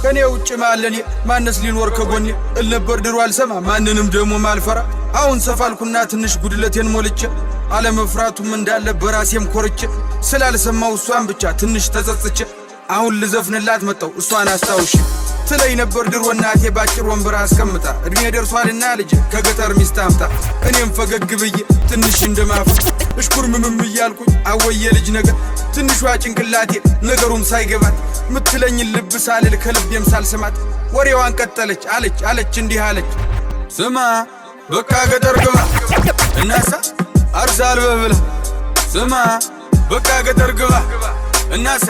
ከኔ ውጭ ማለኔ ማነስ ሊኖር ከጎኔ እል ነበር ድሮ አልሰማ ማንንም ደግሞ ማልፈራ። አሁን ሰፋልኩና ትንሽ ጉድለቴን ሞልቼ አለመፍራቱም እንዳለ በራሴም ኮርቼ ስላልሰማው እሷን ብቻ ትንሽ ተጸጽቼ አሁን ልዘፍንላት መጣው እሷን አስታውሼ። ትለኝ ነበር ድሮ እናቴ ባጭር ወንበር አስቀምጣ፣ እድሜ ደርሷልና ልጄ ከገጠር ሚስት አምጣ። እኔም ፈገግ ብዬ ትንሽ እንደማፈር እሽኩርምምም እያልኩኝ አወየ ልጅ ነገር ትንሿ ጭንቅላቴ ነገሩም ሳይገባት ምትለኝን ልብ ሳልል ከልቤም ሳልሰማት ወሬዋን ቀጠለች። አለች አለች እንዲህ አለች፣ ስማ በቃ ገጠር ግባ እናሳ አርሳ አልበህ ብላ። ስማ በቃ ገጠር ግባ እናሳ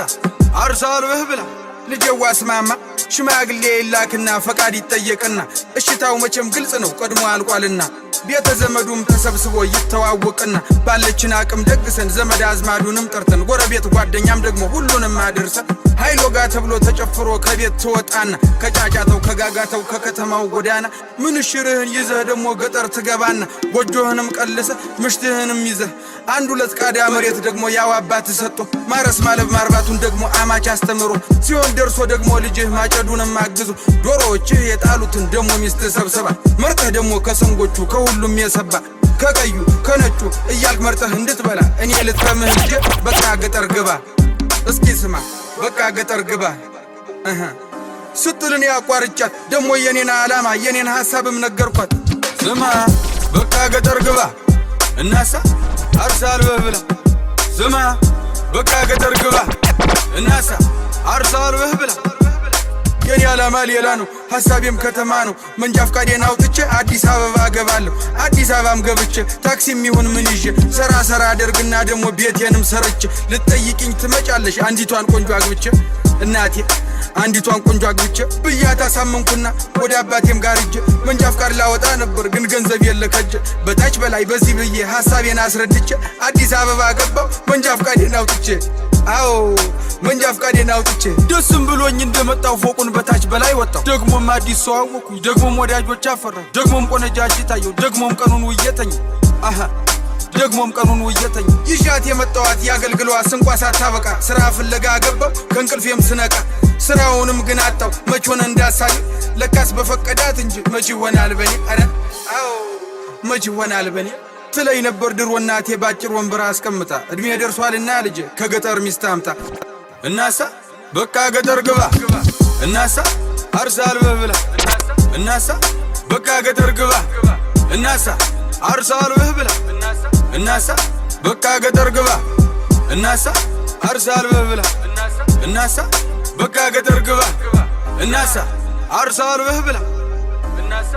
አርሳ አልበህ ብላ። ልጄዋ ስማማ፣ ሽማግሌ ይላክና ፈቃድ ይጠየቅና እሽታው መቼም ግልጽ ነው ቀድሞ አልቋልና ቤተ ዘመዱም ተሰብስቦ ይተዋወቅና ባለችን አቅም ደግሰን ዘመድ አዝማዱንም ጠርተን ጎረቤት ጓደኛም ደግሞ ሁሉንም አድርሰን ኃይሎ ጋ ተብሎ ተጨፍሮ ከቤት ትወጣና ከጫጫተው ከጋጋተው ከከተማው ጎዳና ምንሽርህን ይዘህ ደግሞ ገጠር ትገባና ጎጆህንም ቀልሰህ ምሽትህንም ይዘህ አንድ ሁለት ቃዳ መሬት ደግሞ ያው አባት ሰጥቶ ማረስ ማለብ ማርባቱን ደግሞ አማች አስተምሮ ሲሆን ደርሶ ደግሞ ልጅህ ማጨዱንም አግዞ ዶሮዎችህ የጣሉትን ደግሞ ሚስት ሰብስባ መርጠህ ደግሞ ከሰንጎቹ ከሁሉም የሰባ ከቀዩ ከነጩ እያልክ መርጠህ እንድትበላ እኔ ልጥቀምህ ልጄ በቃ ገጠር ግባ። እስኪ ስማ በቃ ገጠር ግባ እህ ስትል እኔ አቋርጫት ደግሞ የኔን ዓላማ የኔን ሐሳብም ነገርኳት። ስማ በቃ ገጠር ግባ እናሳ አርሳ አልበህ ብላ። ስማ በቃ ገጠር ግባ እናሳ አርሳ አልበህ ብላ። የኔ ዓላማ ሌላ ነው፣ ሐሳቤም ከተማ ነው። መንጃ ፍቃዴን አውጥቼ አዲስ አበባ እገባለሁ። አዲስ አበባም ገብቼ ታክሲም ይሁን ምን ይዤ ሰራ ሰራ አደርግና ደግሞ ቤቴንም ሰርቼ ልትጠይቅኝ ትመጫለሽ አንዲቷን ቆንጆ አግብቼ። እናቴ አንዲቷን ቆንጆ አግብቼ ብያት አሳመንኩና ወደ አባቴም ጋር እጄ መንጃ ፍቃድ ላወጣ ነበር ግን ገንዘብ የለ ከጄ። በታች በላይ በዚህ ብዬ ሐሳቤን አስረድቼ አዲስ አበባ ገባው መንጃ ፍቃዴን አውጥቼ። አዎ መንጃ ፍቃዴን አውጥቼ ደስም ብሎኝ እንደመጣው ፎቁን በታች በላይ ወጣው። ደግሞም አዲስ ሰው አወኩኝ፣ ደግሞም ወዳጆች አፈራሁ፣ ደግሞም ቆነጃጅት ታየው፣ ደግሞም ቀኑን ውዬ ተኛሁ። አሃ ደግሞም ቀኑን ውዬ ተኛሁ። ይዣት የመጣዋት የአገልግሏ ስንኳ ሳታበቃ ስራ ፍለጋ ገባው ከእንቅልፌም ስነቃ። ስራውንም ግን አጣው መች ሆነ እንዳሳቢ ለካስ በፈቀዳት እንጂ መች ይሆናል በኔ። ኧረ አዎ መች ይሆናል በኔ ትለኝ ነበር ድሮ እናቴ ባጭር ወንበር አስቀምጣ፣ እድሜ ደርሷልና ልጄ ከገጠር ሚስት አምጣ። እናሳ በቃ ገጠር ግባ እናሳ አርሳ አልበህ ብላ። እናሳ በቃ ገጠር ግባ እናሳ አርሳ አልበህ ብላ። እናሳ በቃ ገጠር ግባ እናሳ አርሳ አልበህ ብላ። እናሳ በቃ ገጠር ግባ እናሳ አርሳ አልበህ ብላ። እናሳ